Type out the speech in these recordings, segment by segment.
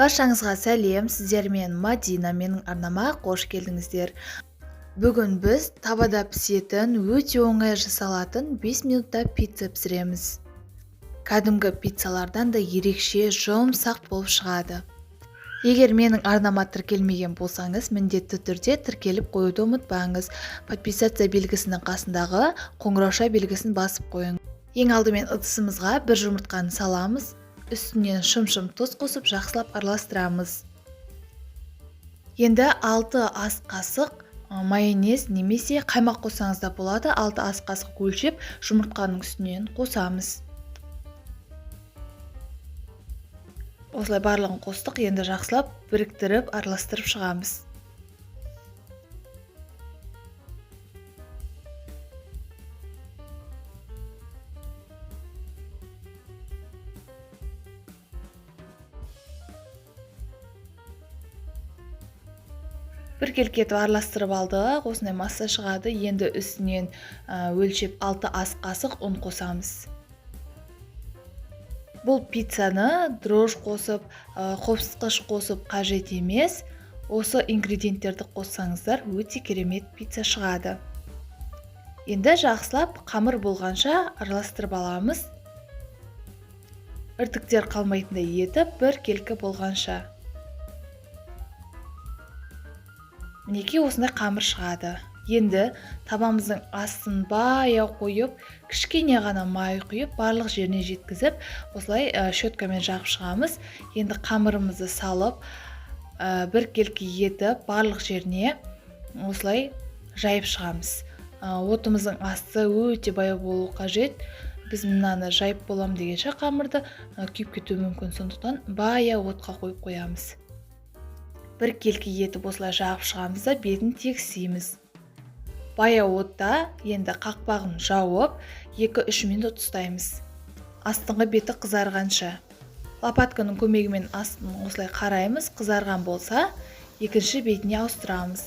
Баршаңызға сәлем, сіздермен Мадина, менің арнама қош келдіңіздер. Бүгін біз табада пісетін, өте оңай жасалатын 5 минутта пицца пісіреміз. Кәдімгі пиццалардан да ерекше жұмсақ болып шығады. Егер менің арнама тіркелмеген болсаңыз, міндетті түрде тіркеліп қоюды ұмытпаңыз. Подписаться белгісінің қасындағы қоңырауша белгісін басып қойыңыз. Ең алдымен ыдысымызға бір жұмыртқаны саламыз. Үстінен шым-шым тұз қосып жақсылап араластырамыз. Енді 6 ас қасық майонез немесе қаймақ қоссаңыз да болады. 6 ас қасық өлшеп жұмыртқаның үстінен қосамыз. Осылай барлығын қостық, енді жақсылап біріктіріп араластырып шығамыз. Біркелкі етіп араластырып алдық, осындай масса шығады. Енді үстінен өлшеп 6 ас қасық ұн қосамыз. Бұл пиццаны дрожж қосып, қопсытқыш қосып қажет емес. Осы ингредиенттерді қоссаңыздар өте керемет пицца шығады. Енді жақсылап қамыр болғанша араластырып аламыз. Іртіктер қалмайтындай етіп біркелкі болғанша. Мінекей осындай қамыр шығады. Енді табамыздың астын баяу қойып, кішкене ғана май құйып, барлық жеріне жеткізіп, осылай щеткамен жағып шығамыз. Енді қамырымызды салып, біркелкі етіп, барлық жеріне осылай жайып шығамыз. Отымыздың асты өте баяу болу қажет. Біз мынаны жайып болам дегенше қамырды, күйіп кетуі мүмкін, сондықтан баяу отқа қойып қоямыз. Біркелкі етіп осылай жағып шығамыз да бетін тегістейміз. Баяу отта енді қақпағын жауып, 2-3 минут ұстаймыз. Астыңғы беті қызарғанша. Лопатканың көмегімен астын осылай қараймыз, қызарған болса, екінші бетіне ауыстырамыз.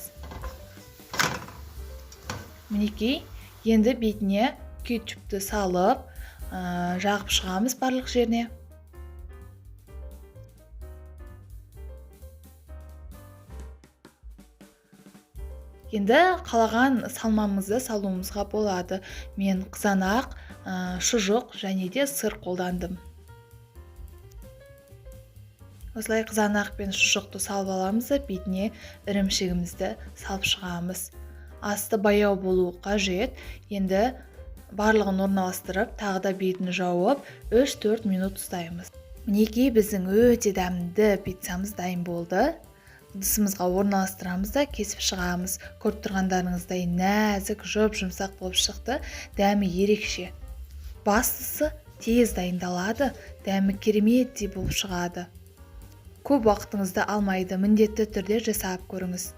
Мінекей, енді бетіне кетчупті салып, жағып шығамыз барлық жеріне. Енді қалаған салмамызды салуымызға болады. Мен қызанақ, шұжық және де сыр қолдандым. Осылай қызанақ пен шұжықты салып аламыз да бетіне ірімшігімізді салып шығамыз. Асты баяу болуы қажет. Енді барлығын орналастырып, тағы да бетін жауып, 3-4 минут ұстаймыз. Мінекей біздің өте дәмді пиццамыз дайын болды. Ыдысымызға орналастырамыз да кесіп шығамыз. Көріп тұрғандарыңыздай нәзік, жұп-жұмсақ болып шықты. Дәмі ерекше. Бастысы тез дайындалады, дәмі кереметтей болып шығады. Көп уақытыңызды алмайды, міндетті түрде жасап көріңіз.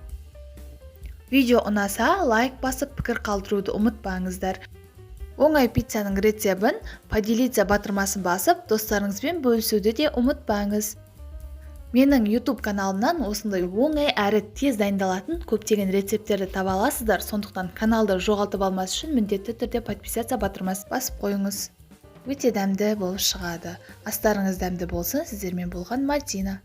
Видео ұнаса, лайк басып пікір қалдыруды ұмытпаңыздар. Оңай пиццаның рецебін поделиться батырмасын басып, достарыңызбен бөлісуді де ұмытпаңыз. Менің YouTube каналымнан осындай оңай әрі тез дайындалатын көптеген рецепттерді таба аласыздар. Сондықтан каналды жоғалтып алмас үшін міндетті түрде подписаться батырмасын басып қойыңыз. Өте дәмді болып шығады. Астарыңыз дәмді болсын. Сіздермен болған Мадина.